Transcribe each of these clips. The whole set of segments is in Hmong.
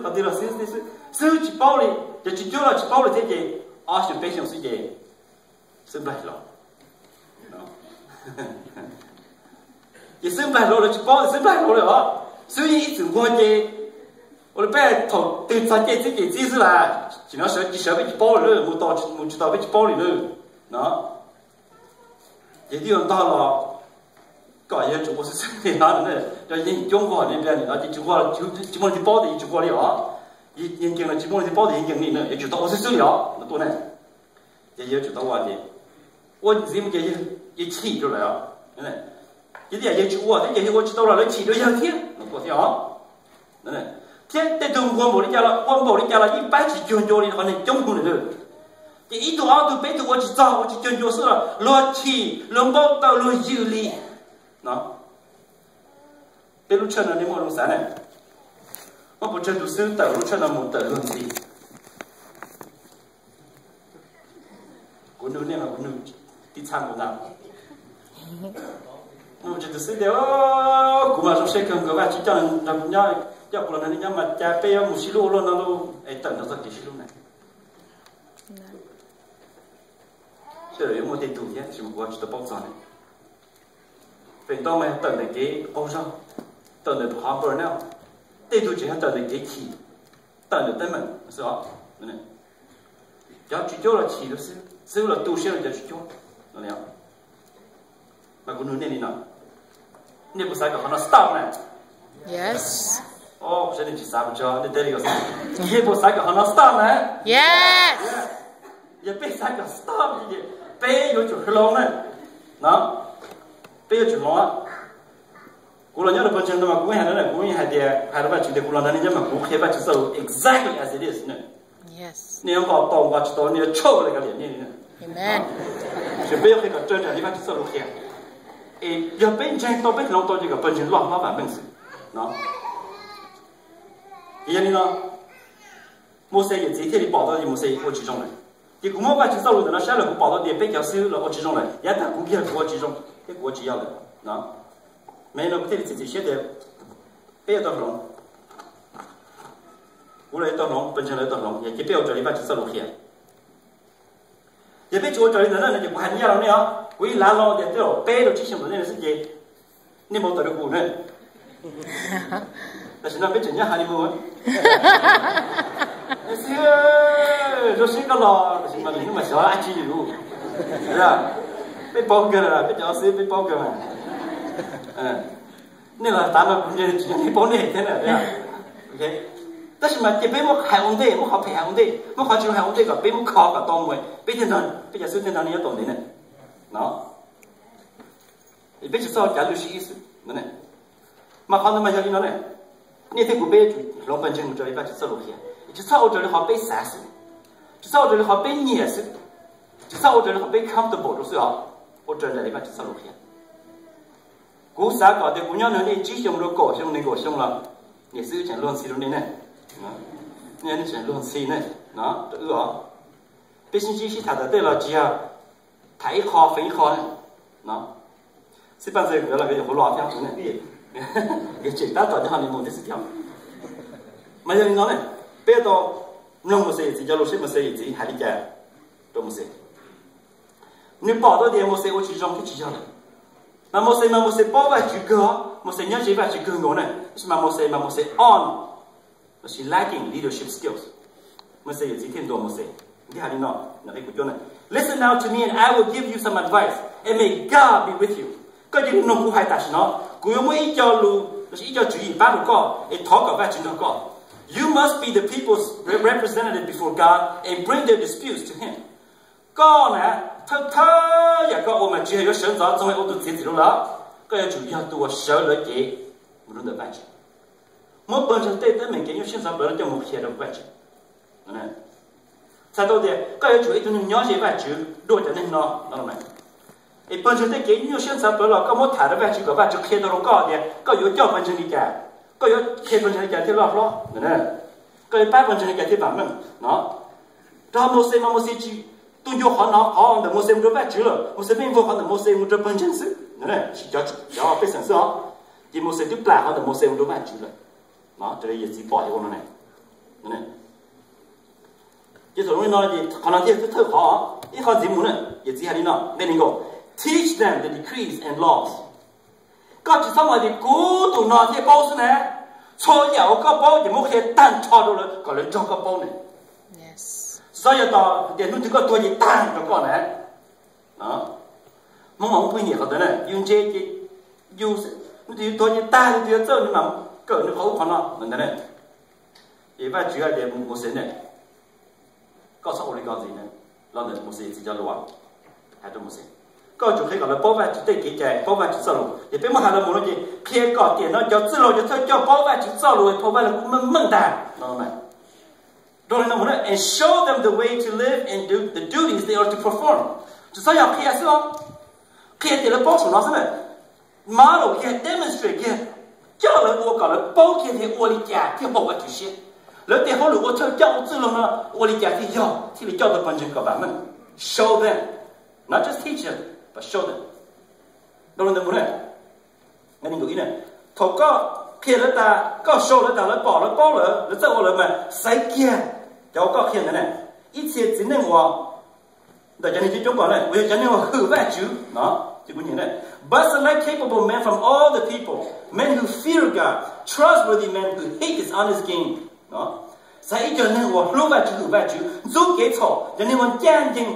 qhov twg los xwb xwb xwb, tsis paub li. Ces tsis cuab los tsis paub li thiab ces ob xyoos peb xyoos xwb ces xwb nplaig hlo. Ces xwb nplaig hlo, lawv tsis paub, xwb nplaig hlo lawm os. Xwb yeej ib txwm nquag ces ua li peb thaum twg txog caij txib ces txib xwb las, tsis no sawv tsis sawv peb tsis paub li, mus tau mus tsis tau peb tsis paub li na. No ces twb yuav ntog los kom yawg tsum ua xwb xwb li no, cov yeej coob nquag li pliag li no ces tsis nquag, tsis muaj leej twg paub ces tsis nquag li os. Yawg nkees los tsis muaj leej twg paub ces yawg nkees li na, yuav tsum tau ua xwb xwb li os no tuaj ne. Ces yawg tsum tau ua ces ua ntxiv mus ces yawg chim rau lawm os. Ces tej yam yawg tsis ua thiab ces yawg ua tsis tau los lawv chim rau yawg thiab no tuaj thiab os. Thiab tej tug nquag npaum li cas los ua npaum li cas los yeej pab tsis cuag ncua li qhov neeg coob mus lawm. Ces ib tug ob tug peb tug ua tsis txog ua tsis cuag ncua xwb los luag chim luag npau taws luag ywm li no. Peb lub tshawj no nej muaj zoo xav ne, muaj puas tsawg tus xwb tawm lub tshawj no mus tawm luag ntxiv? Kuv nug nej mas kuv nug tib txha nkaus ntag. Muaj puas tsawg tus xwb tias kuv mas zoo siab kawg nkaus Vajtswv coj nrog kuv nyob, coj kuv los nrog nej nyob mas cas peb yuav mus sib hlub ua luaj no lauj, es tawm nrog txoj kev sib hlub na. Sawv daws yuav muaj tej tug thiab tab sis mas kuv tsis tau paub txog ne. Feem ntau mas yog tawm ntawm kev qaug zog, tawm ntawm qhov burn out, tej tug tseem yog tawm ntawm kev chim, tawm ntawm teeb meem xwb os. Cov tswv cuab los chim rau xwb, xwb los tu siab rau cov tswv cuab no. Mas kuv nug nej li no, nej puas xav kom qhov no stop na? Kuv saib nej tsis xav, kuv tso nej teb li, nej puas xav kom qhov no stop na? Yog peb xav kom stop ces peb yuav tsum hloov na. No, peb yuav tsum hloov. Kuv los nyob rau pawg ntseeg no mas kuv hais no, kuv hais tias hais rau Vajtswv tias kuv los nrog nej nyob mas kuv qhia Vajtswv txoj lus exactly as it is. Nej yuav nqos tau nqos tsis tau nej yuav tshauj li kav liam nej li. Ces peb yuav qhia kom raws nraim li Vajtswv txoj lus qhia. Es yog peb ntseeg tau peb hloov tau ces kom pawg ntseeg loj hlob vam meej xwb no. Ces yog li no, Mauxes yawm txiv thiaj li pom tau tias Mauxes ua tsis zoo lawm. Ces kuv muab Vajtswv txoj lus ntawm no saib los kuv pom tau tias peb cov xwb los ua tsis zoo lawm, yav tag kuv kiag kuv ua tsis zoo thiab kuv ua tsis yog lawm no. Mas no kuv thiaj li txiav txim siab tias peb yuav tau hloov, kuv los yuav tau hloov, pawg ntseeg los yuav tau hloov, ces peb ua raws li Vajtswv txoj lus qhia. Yog peb tsis ua raws li ntawd na no ces kuv hais ncaj rau nej os, kuv yeej lav lo tias tej zaum peb rau tsib xyoo ntawm nej xwb ces nej npau taws rau kuv na. Tam sim no peb tseem nyob honeymoon xwb, zoo siab koj los, tam sim no nws mas xyov dab tsi li lus. Peb paub kawg, peb cov xwb peb paub kawg mas. Nej los tav no kuv ntshe tsis nyob nej paub nej thiab na. Tab sis mas cia peb muab hais ua ntej, muab qhov phem hais ua ntej, muab qhov tsis zoo hais ua ntej kom peb muab kho kom tau mus, peb thiaj nrog, peb cov xwb thiaj nrog nej nyob tau ntev na. Peb tsis txhob cav lwj sib ib xwb. Mas qhov ntawd mas yog li no ne, nej thiab kuv peb yuav tsum hloov pawg ntseeg mus raws li Vajtswv txoj lus qhia, tsis txhob ua raws li qhov peb xav xwb, tsis txhob ua raws li qhov peb nyiam xwb, tsis txhob ua raws li qhov peb comfortable rau xwb os, ua raws nraim li Vajtswv txoj lus qhia. Kuv xav kom tias kuv nyob nrog nej tsib xyoo rau kaum xyoo nees nkaum xyoo los niam xwb tseem luag ntxhi rau nej ne, nej tseem luag ntxhi ne, rau wb os. Peb sib ntsib sib tham tawm tej los tsis yog tham ib qho feem ib qho no. Xib Paj Ntxawg nkawd los nkawd nyuam qhuav los thiab, nkawd tseem tab tom nyob honeymoon thiab xwb thiab. Mas yog li no ne, peb tau mloog Mauxes yawm txiv cov lus seb Mauxes yawm txiv hais li cas rau Mauxes. Nws pom tau tias Mauxes ua tsis zoo thiab tsis yog lawm. Mas Mauxes mas Mauxes paub Vajtswv kawg, Mauxes nyob ze Vajtswv kawg nkaus na, tab sis mas Mauxes mas Mauxes on lacking leadership skills. Mauxes yawm txiv thiaj ntuas Mauxes, thiaj hais li no, nqe kuv cuab na: Listen now to me and I will give you some advice and may God be with you. Koj cia li mloog kuv hais tam sim no, kuv yuav muab ib co lus, ib co tswv yim pab rau koj, es thov kom Vajtswv nrog koj. You must be the people's representative before God and bring their disputes to him. Koj na, thawj thawj yam koj ua mas tsis yog yuav sawv ntxov txog ua tus txiav txim rau lawv, koj yuav tsum yog tus uas sawv lawv cev mus rau ntawm Vajtswv. Muab pawg ntseeg tej teeb meem kev nyuaj siab ntxhov plawv no coj mus qhia rau Vajtswv. Txhais tau tias koj yuav tsum ib tug neeg nyob ze Vajtswv dua cov neeg no no. Es pawg ntseeg tej kev nyuaj siab ntxhov plawv los koj muab tham rau Vajtswv kom Vajtswv qhia tau rau koj tias koj yuav coj pawg ntseeg li cas, koj yuav qhia pawg ntseeg li cas thiaj loj hlob, koj yuav pab pawg ntseeg li cas thiaj vam meej no. Rau Mauxes mas Mauxes tsis tu ncua qhov no, qhov ntawm Mauxes mus rau Vajtswv lawm, Mauxes pheej npua qhov ntawm Mauxes mus rau pawg ntseeg xwb, tsis cov pej xeem xwb os. Ces Mauxes twb plam qhov ntawm Mauxes mus rau Vajtswv lawm. No raws li yawm txiv pom ua no ne. Ces thaum li no ces qhov no thiaj thawj qhov, ib qho ntxiv mus na, ces txiv hais li no, nqe nees nkaum, teach them the decrees and laws. Koj tsis txhob mus hais tias kuv tus no thiaj paub xwb na. Txhua yam uas koj paub ces muab qhia tag nrho rau lawv kom lawv nrog koj paub na. Tsis txhob yog tos tias hnub twg koj tuag ces tag rau koj na. Hmoob mas muab pheej nyiam qhov ntawd na, yus ntse ces yus, hnub twg yus tuag ces tag, yus twb yuav txawj nws mas kawm nws qhov ub qhov no ntag na. Ces Vajtswv hais tias Mauxes ne, koj txhob ua li ko ntxiv na. Los ntawm Mauxes txiv cov lus hais rau Mauxes, koj yuav tsum qhia kom lawv paub Vajtswv tej kev cai, paub Vajtswv txoj lus. Ces peb muab hais los mus no ces qhia kom tiam no cov txwj laug cov thawj coj paub Vajtswv txoj lus, paub Vajtswv lus meej meej ntag no. Rau li no mus na, and show them the way to live and do the duties they are to perform. Tsis txhob yog qhia xwb os, qhia tias lawv paub saum no xwb na. Model kiag, demonstrate kiag, coj lawv ua kom lawv paub kiag tias ua li cas thiaj haum Vajtswv siab. Lawv tej hauj lwm ua thawj coj ua txwj laug no ua li cas thiaj yog, thiaj li coj tau pawg ntseeg kom vam meej. Show them, not just teach them, but show them. Rau li ntawd mus na, nqe nees nkaum ib na, thaum koj qhia lawv tas, koj show lawv tas, lawv pom lawv paub lawm, lawv txawj ua lawm mas xaiv kiag cov uas koj qhia ntawd na, ib txhia txiv neej uas ntawm cov neeg coob coob ko na, uas yog cov neeg uas hwm Vajtswv no, ces kuv nyiam na, but select capable men from all the people, men who fear God, trustworthy men who hate dishonest gain. Xaiv ib co neeg uas hlub Vajtswv, hwm Vajtswv, ntxub kev txhaum, cov neeg uas ncaj ncees,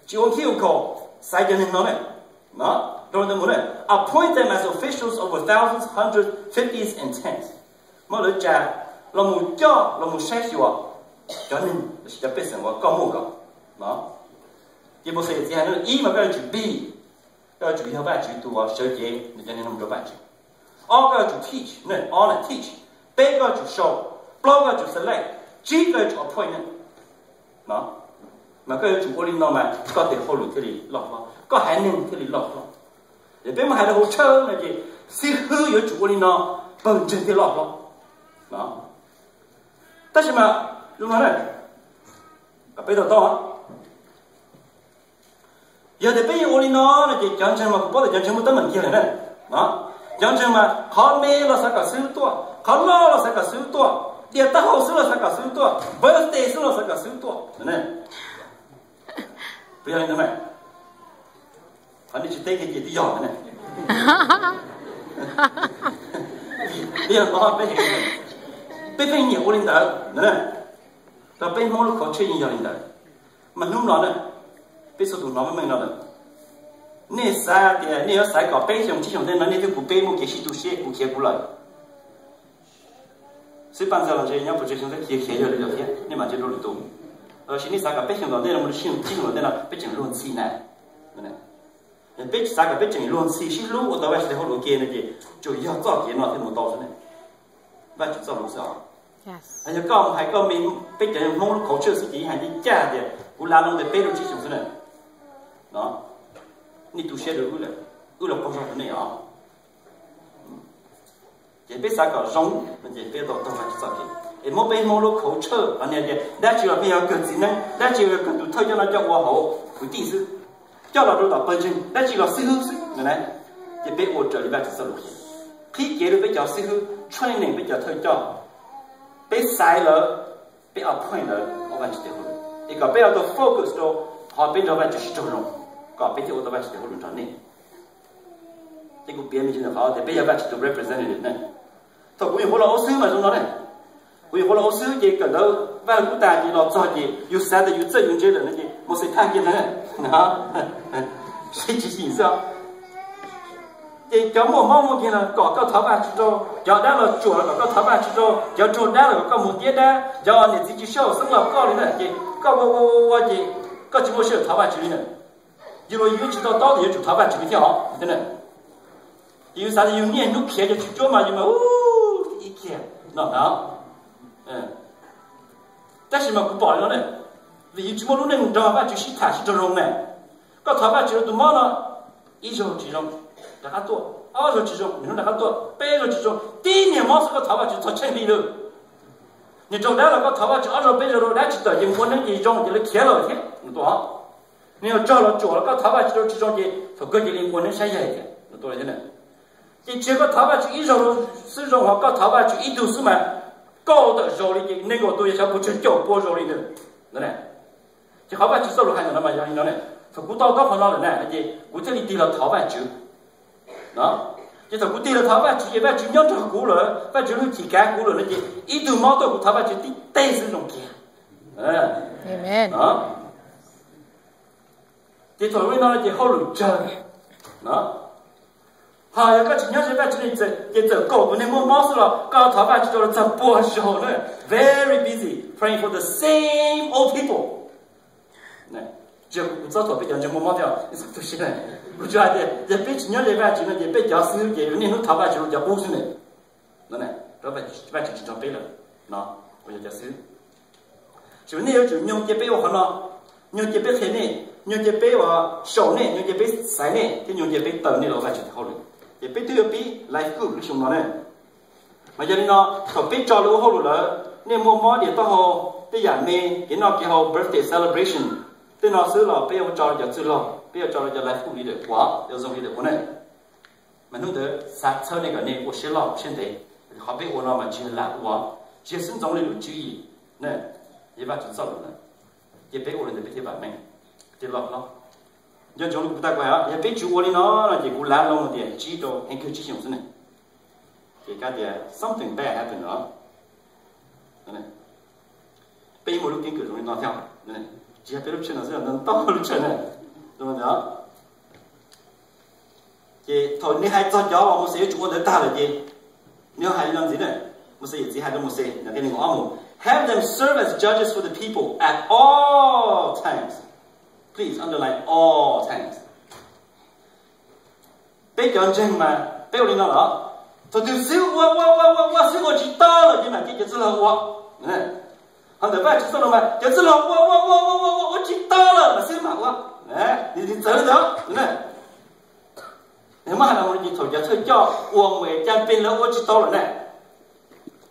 tsis ua khib ua khaus, xaiv cov neeg no na. Rau ntawd mus na, appoint them as officials over thousands, hundreds, fifties and tens. Muab lawv tsa los mus coj los mus saib xyuas cov neeg los sis cov pej xeem uas koj muaj ko. Ces Mauxes txiv hais no, ib mas koj yuav tsum be, koj yuav tsum yog Vajtswv tus uas sawv cev nws cov neeg no mus rau Vajtswv. Ob, koj yuav tsum teach, ob na, teach. Peb, koj yuav tsum show. Plaub, koj yuav tsum select. Tsib, koj yuav tsum appoint na. Mas koj yuav tsum ua li no mas koj tes hauj lwm thiaj li loj hlob, koj haiv neeg thiaj li loj hlob. Es peb muab hais rau hauv tshawj no ces xib hwb yuav tsum ua li no, pawg ntseeg thiaj loj hlob. Tab sis mas, zoo no na, kom peb to taub, yog tias peb yeej ua li no no ces cov ntseeg mas kuv paub tias cov ntseeg muaj teeb meem kiag lawm na. Cov ntseeg mas qhov me los xav kom xib hwb tuaj, qhov loj los xav kom xib hwb tuaj, dias taub hau xwb los xav kom xib hwb tuaj, birthday xwb los xav kom xib hwb tuaj. Puas yog li ntawd? Qhov nej tsis teb kiag ces twb yog na. Yog peb, peb pheej nyiam ua li ntawd na. Rau peb Hmoob lub culture yeej yog li ntawd. Mas hnub no na, peb txhua tus hnov meej meej no lawm. Nej xav tias nej yuav xaiv kom peb xyoo tsib xyoos tej no nej twb kuv peb muaj kev sib tu siab kuv khiav kuv lawm. Xib Paj Ntxawg los ntshe nyob pes tsawg xyoo thiab khiav khiav yog li lawm thiab nej mam ntsib rau lwm tus. Los sis nej xav kom peb xyoo tom ntej no mus rau tsib xyoo tom ntej no peb tseem luag ntxhi na. Peb xav kom peb tseem luag ntxhi sib hlub ua tau Vajtswv tes hauj lwm ua ke no ces tsuas yog txoj kev no thiaj mus tau xwb na. Vajtswv txoj lus xwb os. Yog koj mus hais koj me, peb cov Hmoob lub culture xwb ces yeej hais ncaj ncaj tias kuv lav loo ntawm peb rau tsib xyoos xwb na. Nej tu siab rau wb lawm, wb los qaug zog rau nej os. Ces peb xav kom zoo no ces peb tau taug Vajtswv txoj kev es muab peb Hmoob lub culture qhov niag tias dab tsi los peb yog kawg txiv neeb, dab tsi los kawg tus thawj coj no coj ua hauv kwv tij xwb, coj los rau tom pawg ntseeg, dab tsi los xib hwb xwb no na. Ces peb ua raws li Vajtswv txoj lus, qhib kev rau peb cov xib hwb, training peb cov thawj coj, peb xaiv lawv, peb appoint lawv ua Vajtswv tes hauj lwm es kom peb yuav tau focus rau qhov peb nrog Vajtswv sib raug zoo, kom peb thiaj ua tau Vajtswv tes hauj lwm nrog nej. Ces kuv piav me ntsis ntawm qhov tias peb yog Vajtswv tus representative ne. Thaum kuv nyuam qhuav los ua xib hwb mas zoo no ne. Kuv nyuam qhuav los ua xib hwb ces kawm ntawv Vaj Lug Kub tas ces los txog ces yus xav tias yus txawj yus ntse lawm no ces mus xav thaj kiag ntag. Sib tsis yim xwb. Ces cov muaj mob muaj nkeeg los kom koj thov Vajtswv rau, cov dab los tsuam los kom koj thov Vajtswv rau, cov raug dab los kom koj mus tiab dab, cov niam txiv tsis sib haum xeeb los koj li na ces koj ua ua ua ua ces koj tsis muaj sij hawm thov Vajtswv li na. Yus los yus tsis to taub tias yuav tsum thov Vajtswv li thiab os. Ces yus xav tias yus niaj hnub khiav cov tswv cuab mas yus mas ib kiag no ntag. Tab sis mas kuv pom li no ne, vim yus tsis muaj lub neej nrog Vajtswv sib tham sib raug zoo ne. Koj thov Vajtswv rau tus mob no, ib zaug tsis zoo, rov qab tuaj, ob zaug tsis zoo, nws rov qab tuaj, peb zaug tsis zoo, tib niag mob xwb koj thov Vajtswv txog tsheej li lawm. Niag raug dab los koj thov Vajtswv ob zaug peb zaug rau dab tsis tawm ces mus ua neeb ces zoo ces lawv khiav lawm thiab mus tua. Niag raug los tsuam los koj thov Vajtswv rau tsis zoo ces thaum kawg cia li mus ua neeb saib yaig thiab mus tua thiab. Ces tsis yog koj thov Vajtswv ib zaug xwb zoo, ho koj thov Vajtswv ib tug xwb mas Kaum tawm zaus li ces nees nkaum tus yog xyov puas tsawg caum pua zaus li ntawd. Ces qhov Vajtswv txoj lus hais ntawm no mas yog li no ne, thaum kuv to taub qhov no lawm na ces kuv thiaj li tig los thov Vajtswv. Ces thaum kuv tig los thov Vajtswv ces Vajtswv nyob nrog kuv lawm, Vajtswv lub hwj chim kav kuv lawm no ces ib tug mob tuaj kuv thov Vajtswv tib teg xwb zoo kiag. Ces thaum li no ces hauj lwm tsawg no. Ho yog koj tsis nyob ze Vajtswv li ces txawm kaum tus neeg muaj mob xwb los koj thov Vajtswv rau lawv txog pua zaus na. Very busy praying for the same old people. Tsis yog kuv txob thuam peb cov ntseeg muaj mob thiab, kuv tsuas hais tias yog peb tsis nyob ze Vajtswv no ces peb cov xib hwb ces niaj hnub thov Vajtswv rau cov qub xwb ne. Vajtswv tsis nrog peb lawm no, kuv yog cov xib hwb. Ces nej yuav tsum nyoog cia peb ua qhov no, nyoog cia peb qhia nej, nyoog cia peb ua saum nej, nyoog cia peb xaiv nej thiab nyoog cia peb taw nej los Vajtswv tes hauj lwm. Ces peb twb yuav pib life group lub xyoo no ne. Mas yog li no thaum peb tso lawv ua hauj lwm lawm, nej muaj mob diam taub hau, tej yam me, kev noj kev haus, birthday celebration, tej no xwb los peb yuav tso rau cov txwj laug, peb yuav tso rau cov life group leader ua, cov zone leader ua ne. Mas hnub ntawd xav txhawb nej kom nej ua siab loj siab ntev. Qhov peb ua no mas tsis yog lam ua, tsis yog xwb ntxoov li lub tswv yim ne, yog Vajtswv txoj lus na. Ces peb ua li ntawd peb thiaj vam meej, thiaj loj hlob. Nco ntsoov li kuv tau hais, yog peb tsis ua li no no ces kuv lav loo tias tsib rau heev kawg tsib xyoos xwb ne. Ces kab tias something bad happened no. Peb muaj lub keeb kwm zoo li no thiab, tsis yog peb lub tshawj no xwb, ntau lub tshawj na. Ces thaum nws hais txog cov uas Mauxes yuav tsum ua ntawd tag lawm ces nws hais li no ntxiv na. Mauxes yawm txiv hais rau Mauxes, nqe nees nkaum ob mus, have them serve as judges for the people at all times. Please underline all times. Peb cov ntseeg mas peb ua li no los, thaum twg xib hwb ua ua ua ua ua xib hwb ua tsis tau lawm ces mam cia cov txwj laug ua. Ho ntawm Vajtswv txoj lus mas cov txwj laug ua ua ua ua ua ua tsis tau lawm mas xib hwb mam ua. Nws txawv li ntawd. Nws muab hais los mus no ces thaum cov thawj coj ua mus es cas pes lawv ua tsis tau lawm ne,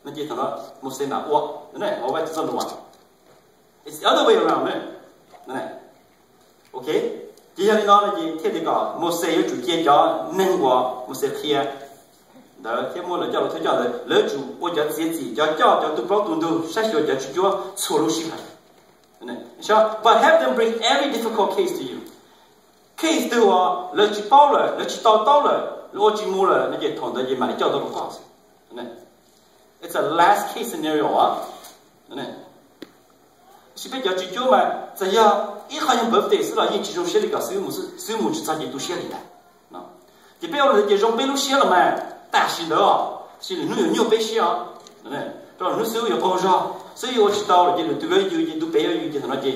no ces thaum no Mauxes mam ua, ua Vajtswv txoj lus. It's the other way around. Ok, ces yog li no no ces thiaj tias kom Mauxes yuav tsum cia cov neeg uas Mauxes qhia ntawd thiab muab lawv coj los thawj coj ntawd, lawv yuav tsum ua cov txiav txim, cov coj, cov tu plaub tu ntug, saib xyuas cov tswv cuab txhua lub sij hawm. But have them bring every difficult case to you. Case twg uas lawv tsis paub lawm, lawv tsis to taub lawm, lawv ua tsis mus lawm no ces thaum ntawd ces mam li coj tuaj rau koj xwb. It's a last case scenario. Tab sis peb cov tswv cuab mas txawm yog ib qho yog birthday xwb los yeej tsis zoo siab li kom xib hwb mus, xib hwb mus tsis txog ces tu siab li ntag. Ces peb ua li ntawd ces zoo peb lub siab los mas tam sim ntawd os, tab sis lwm hnub yuav nyuaj peb siab os. Rau lwm hnub xib hwb yuav qaug zog, xib hwb yuav ua tsis tau lawm ces lwm tus yuav yws ces tus pem yuav yws ces thaum no ces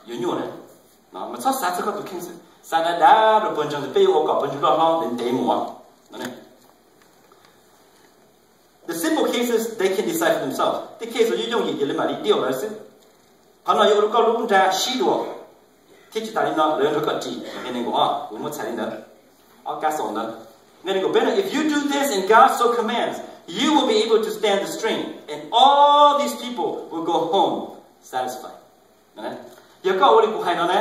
yuav nyuaj na. Mas txhob xav txog koj tus kheej xwb, xav dav dav rau pawg ntseeg, peb yuav ua kom pawg ntseeg loj hlob ntev ntev mus. The simple cases they can decide for themselves. Tej case uas yooj yooj yim ces lawv mam li deal lawv xwb. Qhov no yuav ua rau koj lub nra sib dua, thiab tsis tas li no lawv yuav nrog koj ris. Nqe nees nkaum ob kuv muab txhais li ntawd, ob kab xaus ntawd. Nqe nees nkaum peb no, if you do this and God so commands, you will be able to stand the strain, and all these people will go home satisfied. Yog koj ua li kuv hais no na,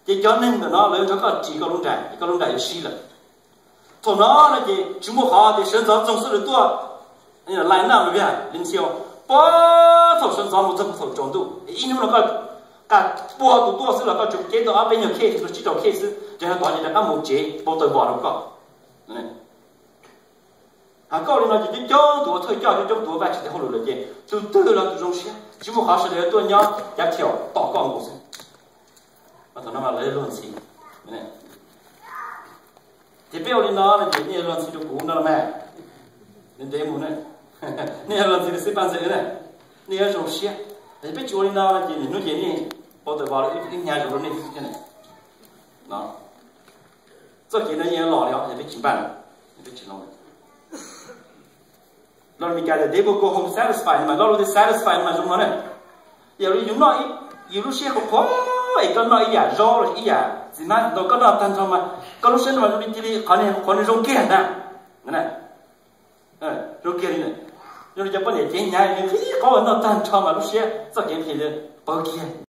ces cov neeg ntawm no lawv yuav nrog koj ris koj lub nra, ces koj lub nra yuav sib lawm. Thaum no no ces tsis muaj qhov tias sawv ntxov txoog xwb lawv tuaj line up li ntxhio, puag thaum sawv ntxov mus txog thaum tsaus ntuj, ib hnub no koj qab pua tus tuaj xwb los koj tsuas cev tau ob peb nyuag case, tsib rau case xwb, ces tod ces rov qab mus tsev pau taws vos rau koj. Hos koj li no ces coob coob tus ua thawj coj, coob coob tus ua Vajtswv tes hauj lwm lawm ces tus twg los tus zoo siab, tsis muaj qhov sawv daws yuav tuaj nyob cav thiaum tom koj nkaus xwb. Thaum no mas lawv luag ntxhi. Ces peb ua li no no ces nej yuav luag ntxhi rau kuv no los mas, ntev ntev mus na, nej yuav luag ntxhi rau xib paj ntxwv na, nej yuav zoo siab. Ces peb tsis ua li no no ces niaj hnub ces nej pau taws vos ib hnyav zov rau nej xwb thiab ne. Txoj kev no yeej los li os, yog peb tsis npaj, yog peb tsis los. Lo lus Meskas tias they will go home satisfied mas lo lus tias satisfied mas zoo no ne. Yog li yus noj, yus lub siab qhuav qhuav es koj noj ib yam zaub los ib yam txiv hmab ntau, koj noj tag nrho mas koj lub siab no mas zoo li cia li qhov niag qhuav nws zoo kiag ntag. Zoo kiag li, zoo li cov poj niam cev hnyav nws qhib qhov uas noj tag nrho mas lub siab txoj kev nqhis li pawg kiag.